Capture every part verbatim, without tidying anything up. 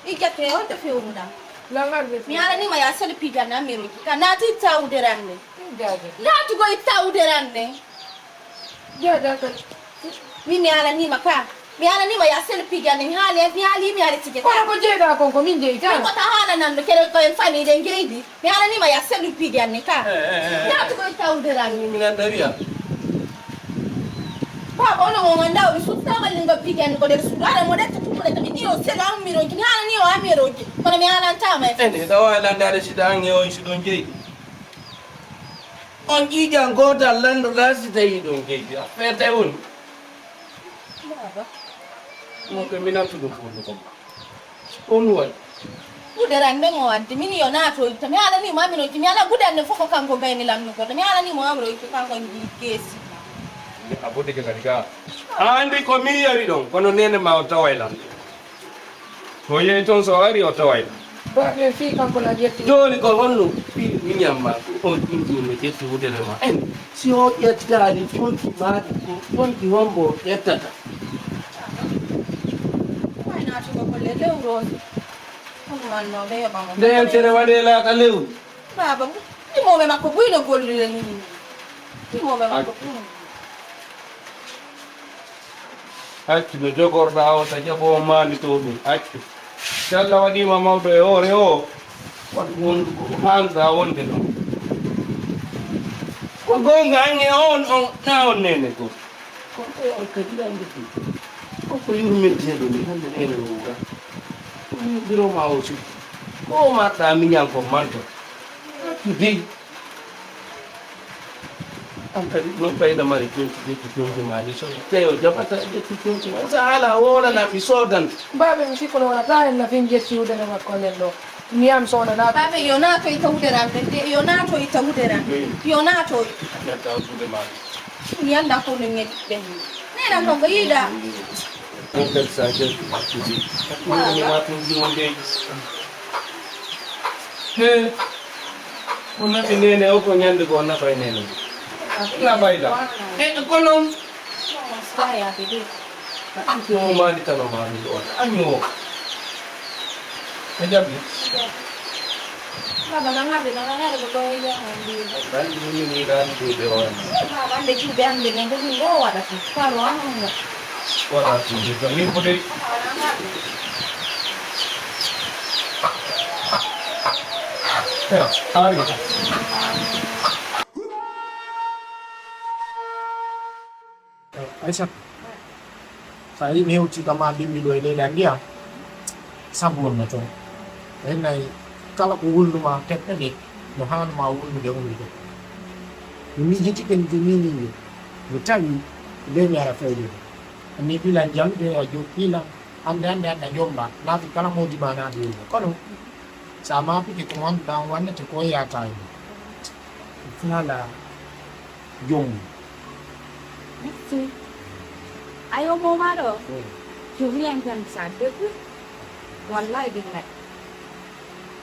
Ijjate on to fewruɗa. Langar be. Mi halanima ya selu pijanna miroji. Ka nati tawuderanne. Jaja. Nati go tawuderanne. Jaja ka. Mi mi halanima ka. Mi halanima ya selu pijanne. Mi hali mi hali mi hali tije. Kono ko jeeɗa kon ko min jeeyi tan. Ko ta hala nan do kere ko en famille de jeeydi. Mi halanima ya selu pijanne ka. Eh, eh, eh, eh. Nati go tawuderanne. Min anda wiya. Baba, ono mo nganndaa o mi suttaama linnga piijan ko nder suudu. Ara mo ɗetta tumuɗe to mi ɗiyo selo an miroji. Mi haalani o an miroji. Kono mi haalantaama e. Ene, ɗo waawi lanndaade si ɗo an e on si ɗon jeyi. On ƴiiƴan gootal lanndoɗaa si tawii ɗon jeyi. Affaire tawi woni. Baba. Mo ko mi nattu ɗum fof ko. On waɗi. Gude ran nden o addi min yo naatoy to mi haalani ma mino mi ala gude an nden fof ko kanko gayni lammi goɗɗo mi haalani mo amroy ko kanko ndi geesi. A foti ke kadi ka. A andi ko min yari ɗon kono nene ma o taway lan. Ko yehi toon so ari o taway lan. Baɗe fii kanko na ƴetti. Jooni ko honno fii miñan ma ko on ɗinɗi no ƴetti wudere ma en. Si o ƴettaali fonti maɗa ko fonti hombo o ƴettata. Ay naatugo golle lewru on. Ɗum man noon ɓe yoɓa mo. Nde yaltere waɗe laaɗa lewru. Baaba ɗimoɓe makko buy no gollire ni. Ɗimoɓe makko buy no. Accu no jogorɗaa o ta jaɓo o maandito ɗum accu. Si Allah waɗiima mawɗo e hoore o, waɗ wondu ko haanɗaa wonde ɗon. Ko goonga an e on on na on neene goo. Kono ɓe on kadi ɗannde ɗum. Ko ko yurmirteeɗo ni hannde neene no wuura. Ko yurdiroo ma o sukki. Ko o marɗaa miñan ko manto. Accu dey. An kadi ɗum ɓayda mari ƴetti ƴetti ƴetti maali so tawi o jaɓata ƴetti ƴetti maali so haala o wonana mi soodan. Baaɓe mi sikkuno wona ta en nafin ƴetti wudere makko nden ɗo. Mi yam soodanaa. Baaɓe yo naatoy tawuderan ɓe de yo naatoy tawuderan yo naatoy. Ƴetta wudde maali. Mi annda ko no ñetti ɓe. Neena ko ko yiɗa. Ɗum kadi sa ƴetti accude. Ɗum woni ma tun jiwondeeji. He. Ko nafi nene o ko ñande goo nafa e nene. Nafa e la. E ko non. Año mani tano mani ɗo. Año. E jambi. Baba na ngabe na ngabe ko to ile handi. Bandi ni ni dan de de on. Baba ande ju be ande ne ko ni go wada ko. Paro an. Wada ko de ni ko de. Aysata, so a yii mi hewtii kam maa mbimmi ɗo e leydi ndiyam, sabu wonno toon. Ɓay nay kala ko wulnuma teɓɓe ɗe, no haanuma wulnude wulnude. Mi miijitike mi jomini nde, mi tawi ley mi ara fewjude. Anni pilan jalude a jo pilan. Hannde hannde hannde a jombaa, naati kala moodi ma naati wuro. Kono so a maapike ko ngannduɗaa on wallete ko yaata e mum. Faala joom mum. Merci. Ayo mooma ɗo. Jomi en jam sa debbo. Wallahi billahi.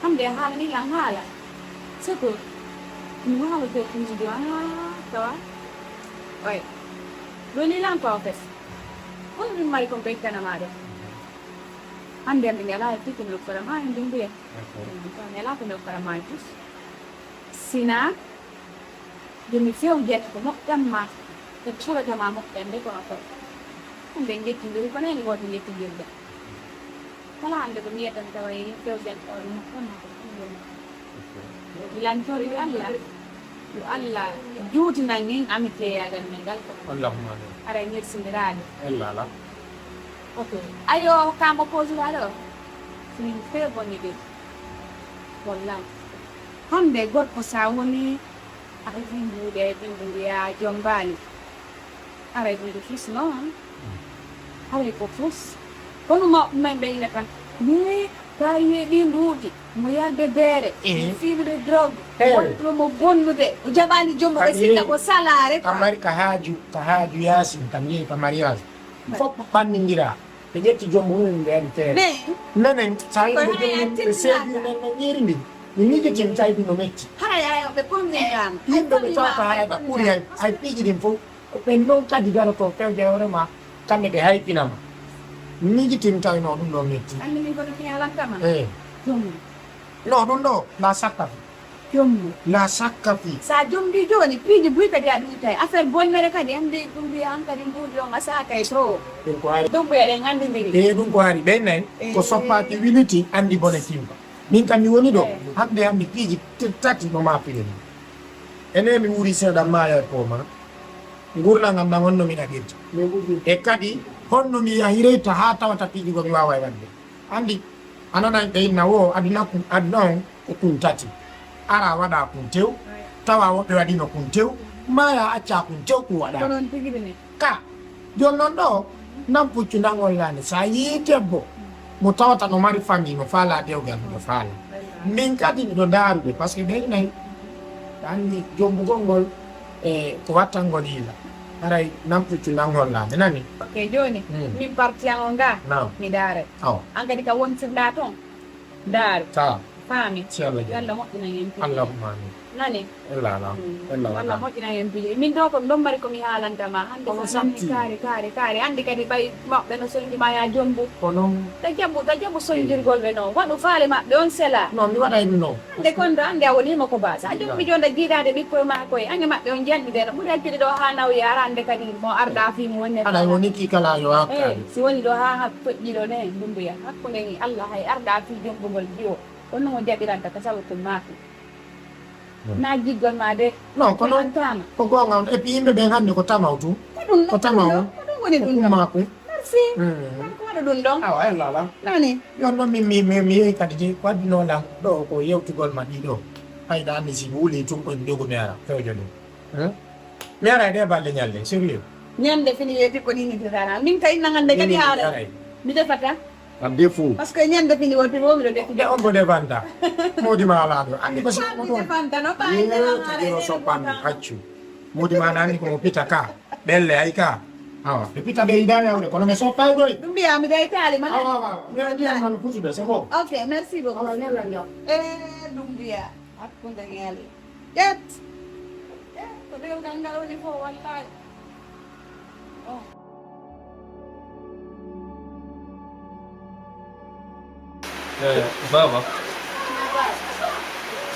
Hannde a haalani lan haala. Seko mi haala to ɗum ɗo haa tawa. Oy. Ɗoni lan ko a fes. Kono min mari kon ɓeydana ma ɗo. Hannde hannde mi alaa e fii ko mi rokkora ma hannde mbiya. Ko mi alaa ko mi rokkora ma e fus. Sinaa yo mi few jene ko moƴƴan ma e cuurata ma moƴƴande kono ko. Hannde njettindiri kono en gooto njettindirɗen. Kala hannde ko mbiyeten tawa e few jene ko moƴƴan ma ko ɗum woni. Lantori Allah. Yo Allah juutinan en amiteeyagal men ngal ko. Allahumma amin. Aray ñersindiraade. Ella ala. Ok. Ayo kamo kosuɗa ɗo. Min fe boni de. Wallahi. Hande gorko sa woni aɗa vindude e vindude ya jombali. Aray ɗum ko fus noon. Haray ko fus. Kono mawɓe men ɓe ina tan. Ni tawi ɗi nduuɗi. Mo yarde beere. Mo fiiɓude drogue. Wontuno mo bonnude. O jaɓaani joom o e sitta ko salaare. Ka mari ka haaju ka haaju yaasin kam yehi ka mariage. Fof ɓannindira. Ɓe ƴetti joom mum ɓe ari feere. Nenen sa yiɗi ɓe joom mum ɓe seedi men no ƴeeri ndi. Mi miijiti mi tawi ɗum no metti. Hara yaayoɓe kon neyaama. Yimɓe ɓe tawata haɗa ɓuri hay piiji ɗin fof. Ko ɓen noon kadi garoto fewde hoore ma kamɓe ɓe haypinama. Miiji timtayno ɗum ɗo metti. Anndi min kono mi halantama. Eh. Ɗum. No, ɗum ɗo, la sakka fi. Jombu. La sakka fi. Sa jombi jooni, piiji buy kadi a ɗum tawi. Affaire bonnere kadi, anndi ɗum wiya an kadi mbuuɗi on a saaka e to. Ɗum ko hari. Ɗum ko eɗen anndindiri. Eh, ɗum ko hari. Ɓen nayi, ko Eh. soppaaki wiliti, anndi bone timpa. Min kam mi woni ɗo, Eh. hannde hannde piiji t-, tati no ma pilen. Ene mi wuuri seeɗa maaya e pooma. Ngurndan am ɗan honno mi ɗaɓirta. E kadi, honno mi yahireyta haa tawata piiji go mi waawa e waɗde. Anndi, a nanay ɓe inna wo aduna kun, aduna on ko kun tati. Ara waɗa kun tew, tawa woɓɓe waɗino kun tew, maaya acca kun tew kun waɗa. Ko noon tigi ɗum. Ka, jooni noon ɗo, nan puccu nan hollaande. Sa yii debbo, mo tawata no mari famille, no faala dewgal, no faala. Min kadi miɗo ndaarude, parce que ɓe nayi, anndi jombugol ngol, e ko wattangol yiila. Haray nan puccu nan hollaande, nani? Ok, jooni, Mm. min parti an o nga, Naam. mi ndaare. Awa. An kadi ka wontirɗa toon, ndaare. Ta. Faami. Si Allah jaɓi. Yo Allah moƴƴinan en piiji. Allahumma amin. Nani? Ella ala. Mm. Ella Yo Allah ala. moƴƴinan en piiji. Min ɗo ko ɗon mari ko mi haalanta ma. Hannde Kono sa nani santi. kaari, kaari, kaari. Anndi kadi ɓay mawɓe no sonji ma ya jombu. Ko noon. Ta jaɓu, ta jaɓu sonjirgol ɓe noon. Waɗu faale maɓɓe on sela. Non, mi waɗay ɗum noon. Hannde kon ɗo, anndi a woniima ko ba. Sa jombi jonde jiidaade ɓikkoy maa koy. Ange maɓɓe on janɗude no. Ɓuri accide ɗo haa nawye ara hannde kadi mo arda fii mo wonne Aɗa faala. woni ki kala yo Eh, hakkaade. si woni ɗo haa ha feƴƴi ɗo ne, Dumbuya. Hakkunde ni Allah hay arda fii jombugol jiwo. Kono mo jaɓiranta ka sabu ko maaki. Hmm. Na jiggol ma de. Non, kono Ko an tama. ko goonga on. Et puis yimɓe ɓen hannde ko tamaw tun. Ko ɗum Ko ɗon, tamaw. ko ɗum woni Ko ɗum ɗon. ɗum maako. Merci. Hmm. Ko waɗa ɗum ɗon. Awa, en lala. Nani? Yon noon min mi, mi, mi yehi kadi de, ko addunoɗan ɗo ko yewtugol ma ɗiɗo. Hayɗa anndi si mi wuli tun ko mi dogu mi ara. Fewjo ɗum. Hmm? Mi ara e ɗe balɗe ñalɗe, sérieux. Ñande fini weeti ko ni ni dara. Min kay nangande kadi Ni mi haala. ara e. Mi defata. A defu. Parce que ñande fini wonti wo miɗo defude. Nde on ko defanta. Moodi ma alaa ɗo. Anndi ko si Ko mi defanta no ɓaade Yeew tigi ro soppanmi haccu. Moodi ma nani ko mo pita ka. Ɓelle ay ka. Awa. Ɓe pita ɓe yiɗa yawde kono ɓe soppay ɗoy. Ɗum mbiya mi day taali ma. Awa, awa. Mi andi an man kutude, c'est bon. Ok, merci beaucoup. Awa, ñalla ñam. Eh, ɗum mbiya. Hakkunde ngel. Ƴeet. Eh, ko dewgal ngal woni fof, wallahi. Oh. Eh, baba.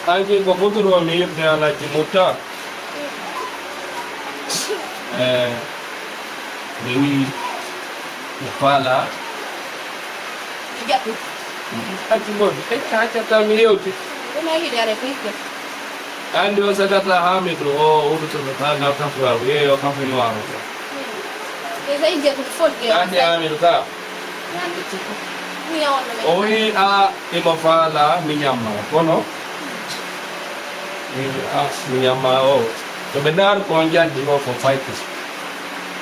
Anki ko futuro mi yibde Alhaji Mutta. Eh, mi wi mi faala. Mi jaɓi. Accu mboɗo, ɓe accata mi yewti. Ɗum a yiɗi ara ko yiɗde. Anndi o sagata Hamidu o urutuno ka ngal kafra, yeeyo kafe noiro ko. Déjà yiɗde ko fodde. Anndi Hamidu ka. Nande tigi. Mi yawon no. O wi a imo faala mi ñamma kono. Mi wi a mi ñamma o. To ɓe ndaari ko on jaddi o ko fayti.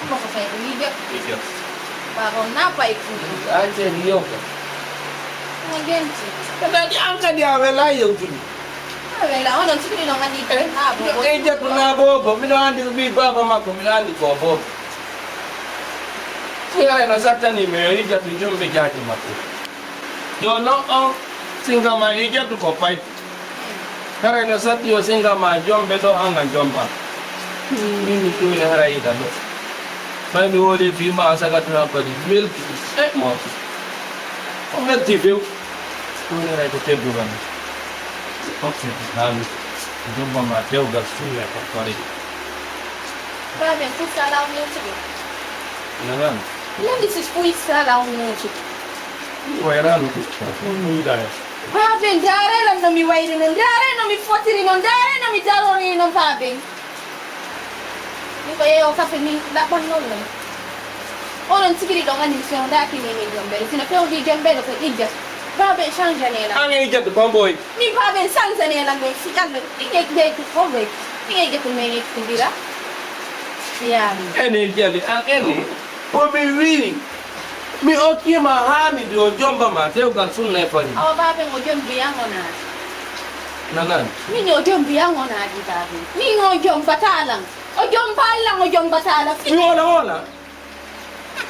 Ko ko fayti mi jaɓi. Mi jaɓi. Baaba on na payi kuuɗo. An kadi yewta. Mo genti. Kadi an kadi a welay yewtude. A wela onon sikiri no ngandi. Eh, ha bobo. E jattu na bobo, miɗo andi ko ɓii baaba makko, miɗo andi ko bobo. Sira eno sattani mi yo hijjatu jumɓe jaaji makko. Yo non on singa ma hijjatu ko pay. Hara ene satti yo singa ma jombe ɗo anga jomba. Min mi ɗuure hara yiɗa ɗo. Ɓay mi woli fi ma sagatuna kadi welti. E mo. O welti few. Ɗuure ray ko teddugal. Ok, hami. Jomba ma tewgal sunne ko kore. Babe, kusa la mutu. Nanan. Landi si kuisa la mutu. Wayrano ko. Ɗum mi yiɗa. Babe, ndaare lan no mi wayri non, ndaare no mi fotiri non, ndaare no mi darori non, babe. Mi ko yeeyo kafe min ɗaɓɓan non non. Onon tigiri ɗon andi mi fewndaki ni min jombere. Sino fewndi jombere ko ijjat. Babe, change ne lan. An e ijjat ko mboy. Min babe, change ne lan ɗon si Allah. Ɗiŋe ɓeytu ko ɓey. Ɗiŋe ƴettu men ƴettindira. Yaami. Ene jali an ene. Ko mi wii, mi okkiima haa mi o jomba ma dewgal sunna e fari. Awa baaben o jombi yan o naati. Nanan. Min o jombi yan o naati baaben. Min o jombataa lan. O jombaali lan, o jombataa lan. Mi woola woola.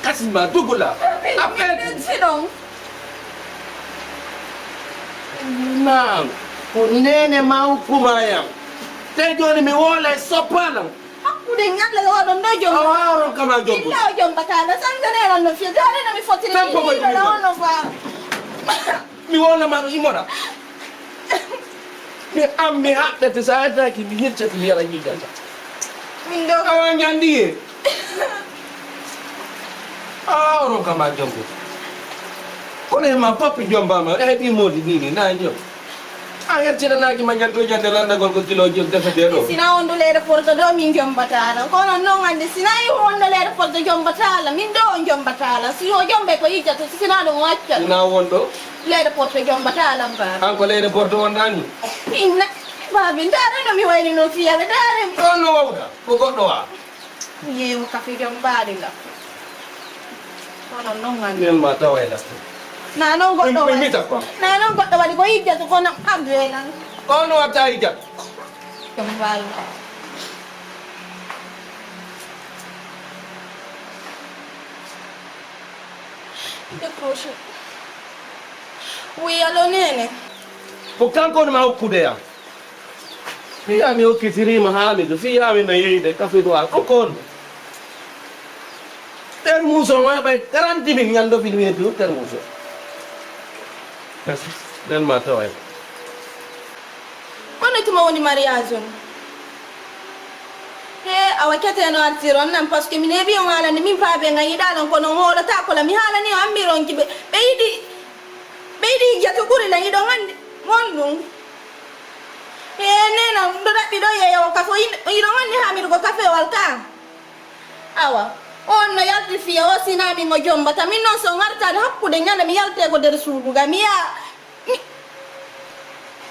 Kasi ma dugula. Appel. Min si ɗon. Naam. Ko neene ma hukkuma yam. Te jooni mi woola e soppa lan. Hakkunde ñalla oɗon ɗo jom. Awa, oɗon kama jom. Illa o jom batala, sanzane On no fiya, daade no mi fotiri. Tan ko yiiɗo ɗo, on no faa. Mi wona ma ɗo imora. Mi am mi haɓɓete sa addaaki mi hirtete mi yara yiidata. Min ɗo. Awa ñandi ye. Ah, onon kam a jombe. Kono e ma pappi jombama, e ɗi modi ni ni, na jom. A hertinanaaki ma ñande o ñande lanndagol ko kilo jom defetee ɗo. Sina on ɗo leyɗe porto ɗo min jombatala. Kono noon annde sina yi on ɗo leyɗe porto jombatala. Min ɗo on jombatala. Si o jombe ko yijjata sina ɗum wacca. Sina won ɗo? Leyɗe porto jombatala mba. An ko leyɗe porto wonɗani? Inna. Babi ndaare no mi wayni no fiyare ndaare. Ɗon no wawɗa ko goɗɗo wa. Yeewu kafe jom mbaali la. Kono noon nganndu. Nen ma tawa e lasde. Na noon goɗɗo waɗi. Mita quoi. Na noon goɗɗo waɗi ko yijjata kono abdu e nan. Kono watta yijjata. Jom mbaali la. Décroché. Oui, allô, Nene. Ko kanko woni ma hokkude yam. Fiya mi hokkitiriima Haamidu, fiya mi no yeyde kafe ɗo a ɗo koon. Termuso ma ɓay quarante mille ñande fil weetu termuso. Nen ma taway. Kono tuma woni mariage on? He awa kete no artir on nan parce que min heɓi on haalande min faabe ngan yiɗalan kono on hoolata kola mi haalani o ammiron ki ɓe ɓe yiɗi ɓe yiɗi yijjatu ɓuri lan yiɗon anndi mon ɗum. He nena ɗo ɗaɓɓi ɗo yeeyowo ka fo yiɗon anndi Haamidu ko kafewal ka. Awa on no yalti fiya o sina min o jombata min noon so ngartaade hakkude ñande mi yalte ko nder suudu ga mi yaa mi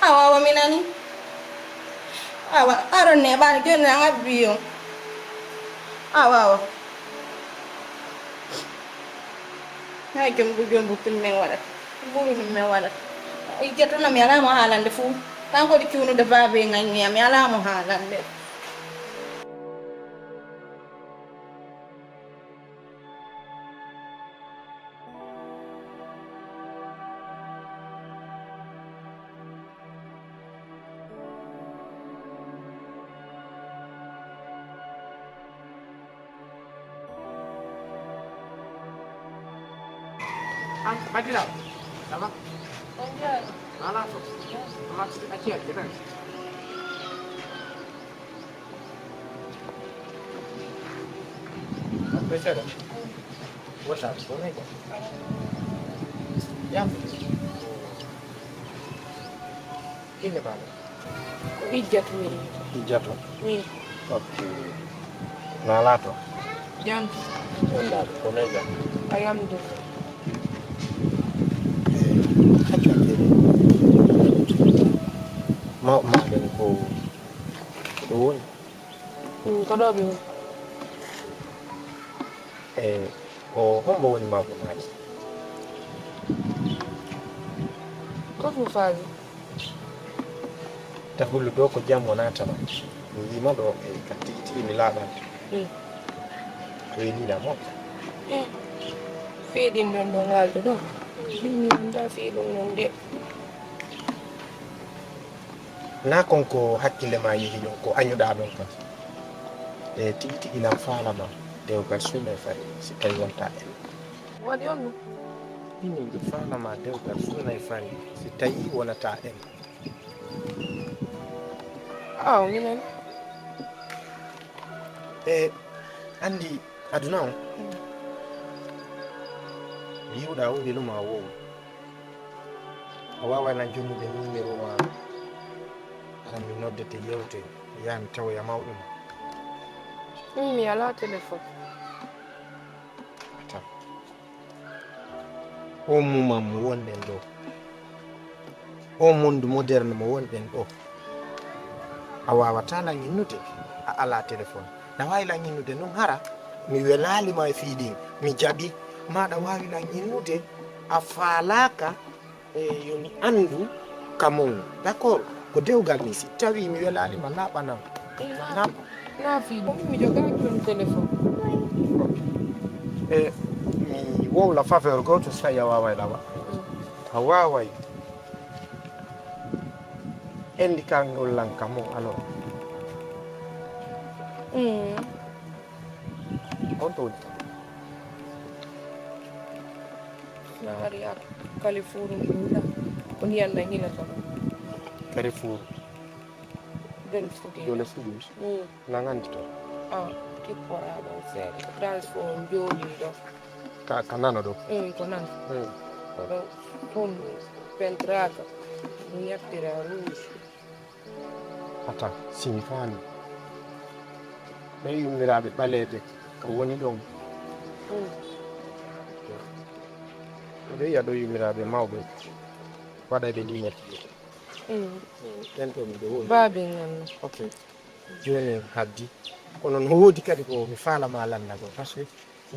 awa awa mi nani. Awa aron ne ɓaade joni an abbi on. Awa awa. Hay jombu jombu pin men waɗata. Mburu pin men waɗata. Ijjatuna mi alaa mo haalande fuu. Tan ko ɗi cuunude baabe nganniya mi alaa mo haalande. An, bandiraɗo, ça va? Bonjour. Voilà, to. Comment tu vas? Aspetta. Wata, ko ne ko? Yam. Inde ma ɗo? Ko Hijjatu wiyetee. Hijjatu? Oui. Ok. Na laato? Jam. Wondaade, ko ne jam? A yamde. Hajjatu. Ma, ma ɗen ko, ko ɗo woni? Mm, ko ɗo ɓe woni. E, ko hombo woni ma ko maaki? Ko ɗum faali? Tagullu ɗo ko jam wonaa tama. Mi wiima ɗo e ka tigi tigi mi laaɓani. Mm. A weeliɗa mo? Eh, fii ɗin ɗon ɗo ngaalde ɗo. Min mi anndaa fii ɗum ɗon de. Na kon ko hakkille ma yehi ɗon, ko añuɗa ɗon kan. E tigi tigi nan faalama dewgal sunna e fari si tawi wonta en. Waɗi on ɗum? Min miɗo faalama dewgal sunna e fari si tawi wonata en. Aw, minen. E anndi aduna on. Yiwɗa o weluma o wowu. A waaway lan jonnude numéro ma. Aran mi noddete yewte. Yaha mi tawoya mawɗo ma. Min mi alaa téléphone. Ata. O muman mo wonɗen ɗo. O mondu moderne mo wonɗen ɗo. A waawata lan innude a alaa téléphone. Na waawi lan innude nun hara mi welaali ma e fii ɗin. Mi jaɓi. Maɗa waawi lan innude a faalaaka. E yo mi anndu ka mon. D'accord? Ko dewgal ni si tawi mi welaali ma laaɓanan. Na na fii ɗum mi jogaaki on téléphone. E mi wowla faveur gooto si tawi a waaway ɗawa. A waaway enndi kangol lan ka mon alors. Mm. On to woni. Na ari ak Carrefour Ndula. Ko ndiyan na hila ko. Carrefour. Dole fuɗi. Dole fuɗi. Mm. Na ngandi to. Ah, kippora ɗo seeɗa. Transport jooɗi ɗo. Ka, ka nano ɗo. Mm, ko nano. Mm. Ko ɗo tun pentraka. Ñattira rouge. Ata, simi faami. Ɓe yummiraaɓe ɓaleeɓe ko woni ɗon. Mm. Ɓe yiya ɗo yummiraaɓe mawɓe waɗayɓe ɗi ñatti. Mm. Ɓen ɗon ɓe woni. Baabi ngan. Ok. Jooni haddi. Kono no woodi kadi ko mi faala ma lannagol. Parce que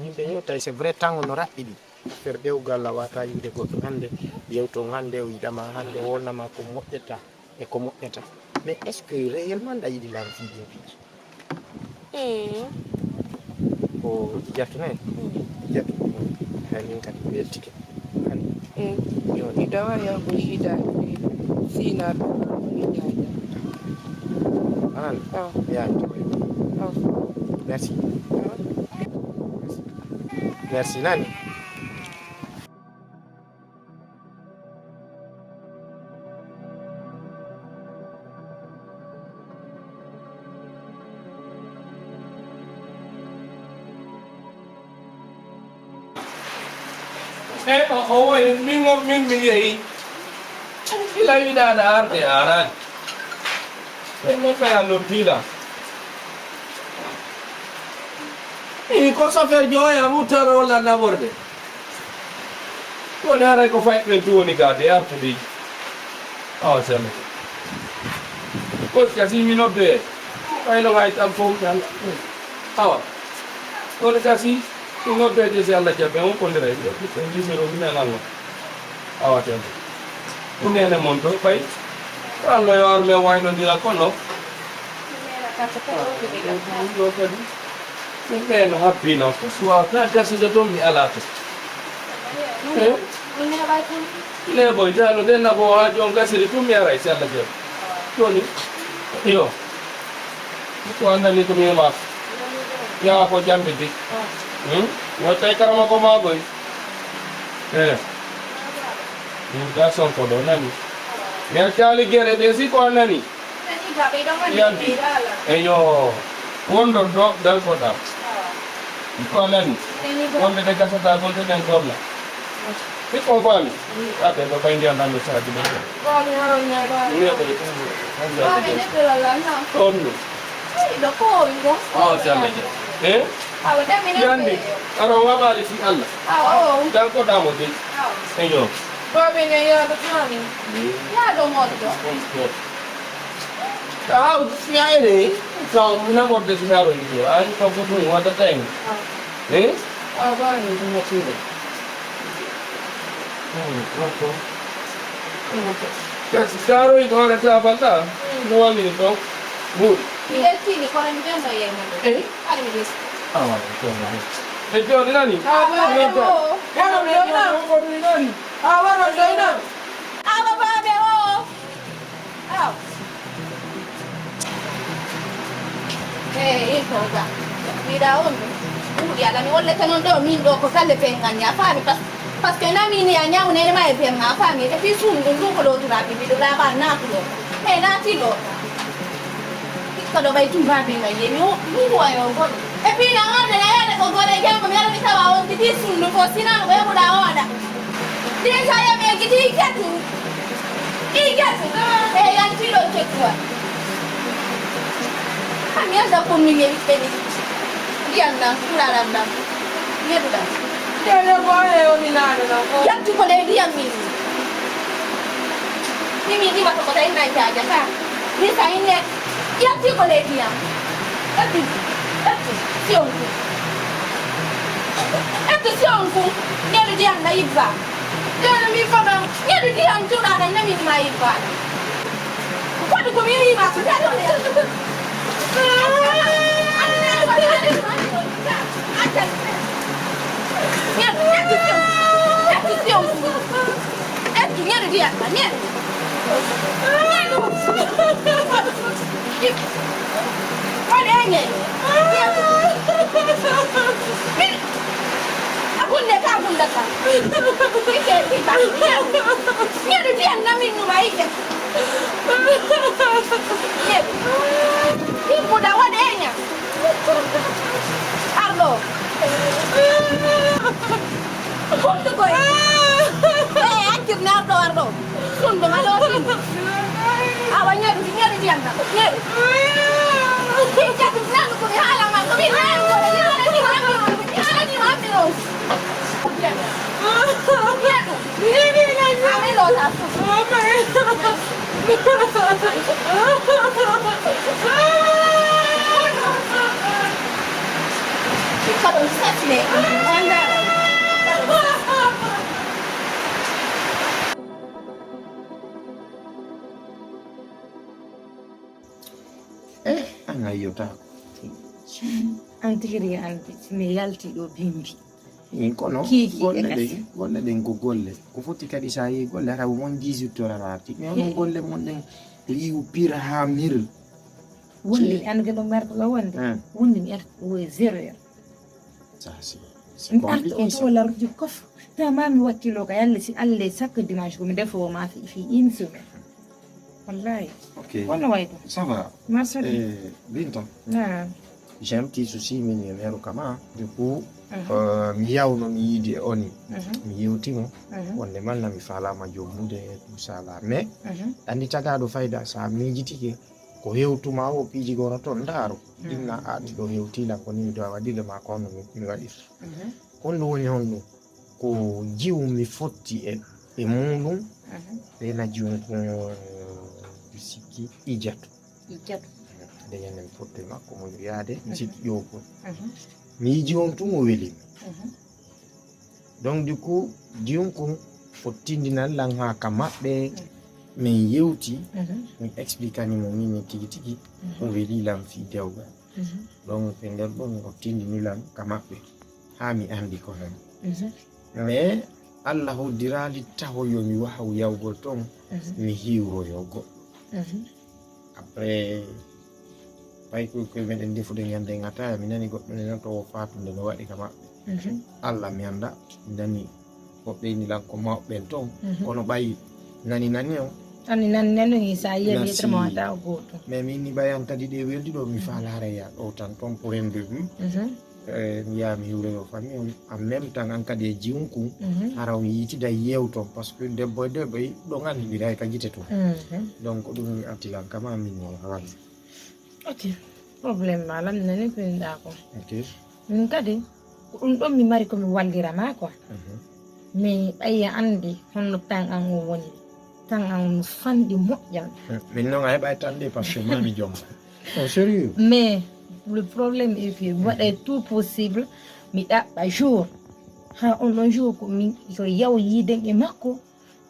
yimɓe ñootay, c'est vrai, temps no raɓɓiɗi. Affaire ɗewgal a wata yiide goɗɗo hannde, yewton hannde, o yiɗama hannde, o wolnama ko moƴƴata e ko moƴƴata. Mais est-ce que réellement ɗa yiɗi lamfiiji e piiji? Mm. Ko jattu ne? Mm. Jattu. Hay min kadi mi weltike. Hani? Mm. Yo, mi dawa ya ko yiida, sina ɗo, mi yiida. Anan? Ah. Ya, to. Ah. Merci. Ah. Merci. Merci, nani? E o, o woyi, min o, min mi yehi. Gila yiɗaano arde, a araani. Min mo faya lortiila. Ii, ko sofeer jooya muttaro walla naɓorde. Ko ne haray ko fayɓe tu woni ka de artude. Awa sene. Ko kasi mi nodde. Fay no hay tan fof tan. Awa. Ko ne kasi mi nodde de si Allah jaɓe on ko ndere. Numéro mi nananno. Awa tan. Ko nene mon to fay. Ko Allah yo arme waynondira kono. Ɗo kadi. Min ɓe no habbi noon. Ko suwa ka gasida toon mi alaa to. Eh? Neeɓoy tano de nafo haa joon gasiri tun mi aray si Allah jaɓi. Jooni, iyo. Ko annani ko mi maako. Yaa ko jamɓe de. Hmm? Yo tawi karama ko maagoy. Eh. Ɗum garçon ko ɗo nani. Mi accaali gere ɗe si ko a nani. Yandi. Eyo. Wonɗon ɗo ɗan ko ɗa. Ko a nani. Wonde ɗe gasata gonɗe ɗen gorla. Mi ko faami. Aɓe ɗo ɓay ndiyan ɗan no saaji ɗo. Ɗon no. Oh, si Allah jaɓi. Eh? Yandi. Ara waɓaali si Allah. Ɗan ko ɗa mo de. Eyo. Baabe ne yaado taani. Yaado moɗɗo. Aw, yaayde. Taw mina moɗde si yaado yiɗo. Ay, taw ko tun wadda tayn. Eh? Aw, baabe ne tun moɗde. Hmm, ok. Kasi karo ito ara ta falta. No wami to. Good. Ile tini kwa ndio ndio yeye. Eh? Ari mi. Awa, ko. E jooni nani? Awa, ko. Yaro mi jooni nani? Ko mi nani? Awa, no jooni nani? Awa, baabe o. Aw. Eh, il faut ça. Mbiɗa on ɗum. Ɗum yalla mi wollete noon ɗo, min ɗo ko galle pen nganni, a faami? Pas-, parce que na min ya ñaw nene ma e pen ma, a faami? Et puis suum ɗum, ɗum ko ɗo turaɓe, mbiɗo laaɓa naatuɗo. He naati ɗo. Hikka ɗo ɓay tumbaɓe ngal yemi o, ɗum ko wayo on goɗɗo. Et puis na ngande na yaade ko gole janngo, mi ara mi tawa on tigi suum ɗum fof, sinano ko yahuɗa oɗa. Déjà yami e gidi gatu. Ɗi gasi, e yanti ɗo cekkuwa. Ami anda ko min yewi ɓe ɗi. Ndiyam ɗam, turaram ɗam. Yeɗu ɗam. Ɗeɗe ko e o mi naane ɗam ko. Yalti ko ɗe ndiyam min. Min mi ɗima to ko tawi na jaja ka. Mi sa ine. Yalti ko ɗe ndiyam. Etu, etu, si on ku. Etu si on ku. Yeɗu ndiyam na yibba. Ɗeɗe mi fama. Ñande ndiyam cuɗaɗa ñamin ma e baɗa. Waɗi ko mi wiima ko ñande. Ñande ndiyam ma, ñande. Ñande ndiyam ma, ñande. Waɗi e ñande. Hunde ka gundata. Ike ɓiɓɓa. Ñeɗu. Ñeɗu ndiyan namin numa ike. Ñeɗu. Himmuda waɗe ña. Arɗo. Hunduko e. Eh, accir ne arɗo, arɗo. Sundu ma ɗo tin. Awa ñeɗu, ñeɗu ndiyan na. Ñeɗu. Ike nanu ko mi haala ma. Ko mi haala ko mi haala ni ma. Mi haala ni ma. Eh, an a yiyotaako. An tigi ɗi anndi, si mi yalti ɗo bimbi. Min kono, golle ɗen, golle ɗen ko golle. Ko foti kadi so a yii golle, hara won dix-huit heures a arti. Mais onon golle mon ɗen, liyu pir ha mir. Wonni an geno merɗo ɗo wonde. Wonni mi arti o e zéro heure. Ça, c'est, c'est compliqué, ça. Mi arta o to lardi kof. Tama mi wakkilo ka yalle si alle chaque dimanche ko mi defo ma fi, fi une semaine. Wallahi. Ok. Kono wayto. Ça va. Marché. Eh, Binta. Naam. J'ai un petit souci, mi numéro kama. Du coup, euh, mi yawno mi yiide oni. Mi yewtimo. Wonde man na mi falama jommude et tout ça là. Mais, andi tagaɗo fayda sa miijitike ko hewtuma o piiji gono ton ndaaro. Inna a ɗiɗo hewtila ko ni mi dowa waɗirde ma ko honno mi, mi waɗirta. Honɗum woni honɗum? Ko jiwmi fotti e, e muɗum, ɓe na jiwmi ko mi sikki ijatu. Ijatu. Nde ñande mi fotti e makko mo yaade, mi sikki ƴookun. Mi yiji on tun o welimi. Donc du coup, jiwun kun fottindinan lan ha ka maɓɓe, min yewti, min expliquani mo min, min tigi tigi, o weli lan fi dewgal. Donc, e nder ɗum o tindini lan ka maɓɓe, haa mi anndi ko hen. Mais Allah hoddiraali taho yo mi wahaw yawgol ton, mi hiwroyo goɗɗo. Après, ɓay koy koye meɗen defude ñande ngata, mi nani goɗɗo ne noon to o fatunde no waɗi ka maɓɓe. Allah mi annda, mi nani woɓɓe inni lan ko mawɓe ɓen ton, kono ɓay nani nani on. Ani nani nani on, sa yiya lettre mo wata o gooto. Mais min ni ɓay an kadi ɗe weldi ɗo, mi faalaare ya ɗo tan ton pour un début. Eh, mi yaha mi hiwroyo famille on. En même temps an kadi e jiwun kun, hara on yiitida yewton, parce que debbo e debbo e ɗon an hiɓiray ka gite tun. Donc ɗum mi arti lan kama min no hawan. Ok, problème ma lan nani ko inda ko. Ok. Min kadi ko ɗum ɗon mi mari ko mi wallira ma quoi. Mais ɓay a anndi honno tan an o woni. Tan an no fanɗi moƴƴan. Min noon a heɓay tan de, parce que mami jom. Oh, sérieux? Mais le problème est que mi waɗay tout possible mi ɗaɓɓa jour, ha on ɗon jour ko min ko yaw yiiden e makko.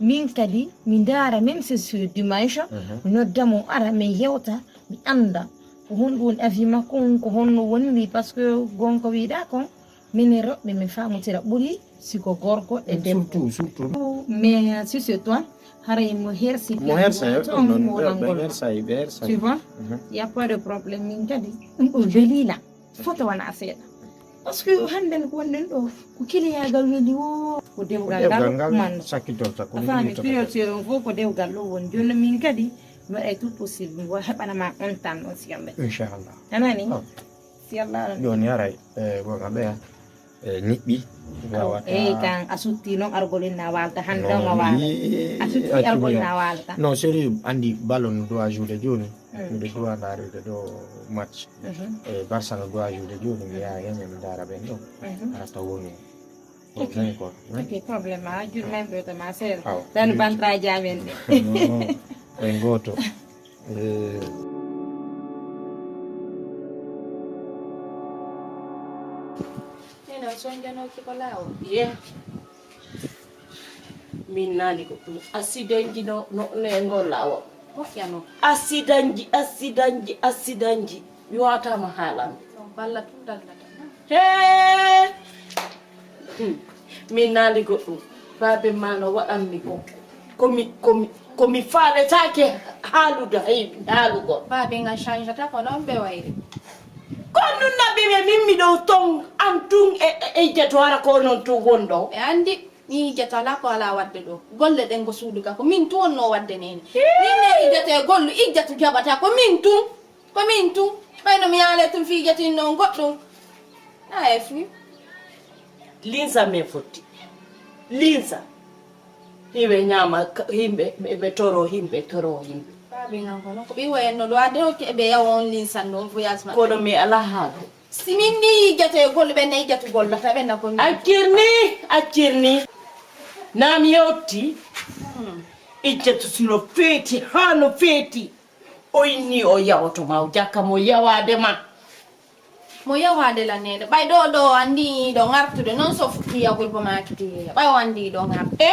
Min kadi mi ndaara, même si sur dimanche, mi nodda mo ara min yewta, mi annda ko honɗum woni avis makko on, ko honno woniri, parce que gonka wiɗa kon, minen rewɓe min famotira ɓuri si ko gorko e debbo. Surtout, surtout. Mais si c'est toi, haray mo hersi mo hersa yo ɗum noon, ɓe hersa, ɓe hersa. Tu vois? Il y a pas de problème, min kadi ɗum ɗo welila. Foto wona seeɗa. Parce que hannden ko wonɗen ɗo ko kiliyagal weli o, ko dewgal ngal man sakkitorta ko. Afami période seeɗon fof ko dewgal ɗo woni. Jooni min kadi mi waɗay tout possible mi heɓana ma on tan on siyamɓe. Inchallah. Anani? Si Allah. Jooni haray, eh, gonga ɓeya, eh, niɓɓi. Wawata. Eyi kan a sutti noon argol en na walta hande on a wala. A sutti argol na walta. Non, sérieux, andi ballon doit jouer jooni. Miɗo duwa ndarude ɗo match. E Barça no duwa jouer jooni, mi yaha hen mi ndaara ɓen ɗo. Arata woni. Ok, problème a jur même ɗo to ma seeɗa. Tan bantraji amen ɗe. Koye gooto. Eno sonjanoki ko laawol. Ye. Min nani ko ɗum accident ji no no nengo lawa. Moƴƴano. Accident ji, accident ji, accident ji. Mi wawatama haalande. Ɗum balla tun dallata. Hee. Hmm. Min nani ko ɗum. Babe ma no waɗanmi ko. Komi komi komi faaletaake haalude hay haalugol. Babe nga change ta ko noon ɓe wayri. Kon nun naɓɓi ɓe min miɗo ton an tun e, e, e ijjato hara ko non tun wonɗo. E andi ni ijjato ala ko ala wadde ɗo. Golle ɗen go suudu ga ko min tun wonno wadde nene. Min ne ijjato e gollu ijjatu jaɓata ko min tun. Ko min tun. Ɓayno mi yaale tun fi ijjatin non goɗɗum. A e fi. Linsa me fotti. Linsa. Hiɓe ñaama ka- himɓe ɓe ɓe toro himɓe toro himɓe. Baabi ngan kono ko ɓiwo en no ɗo adde hokke ɓe yawa on linsan ɗo voyage maɓɓe. Kono mi ala haala. Si min ni yijjate e golle ɓen na yijjatu gollata ɓen na ko min. Accirni accirni. Naam yewti. Ijjatu sino feeti haa no feeti. O inni o yawoto ma o jakka mo yawaade ma. Mo yawaade la neene ɓay ɗo ɗo anndi ɗo ngartude noon so fukki yagol bo maakiti yeeya ɓay o anndi ɗo ngartu. E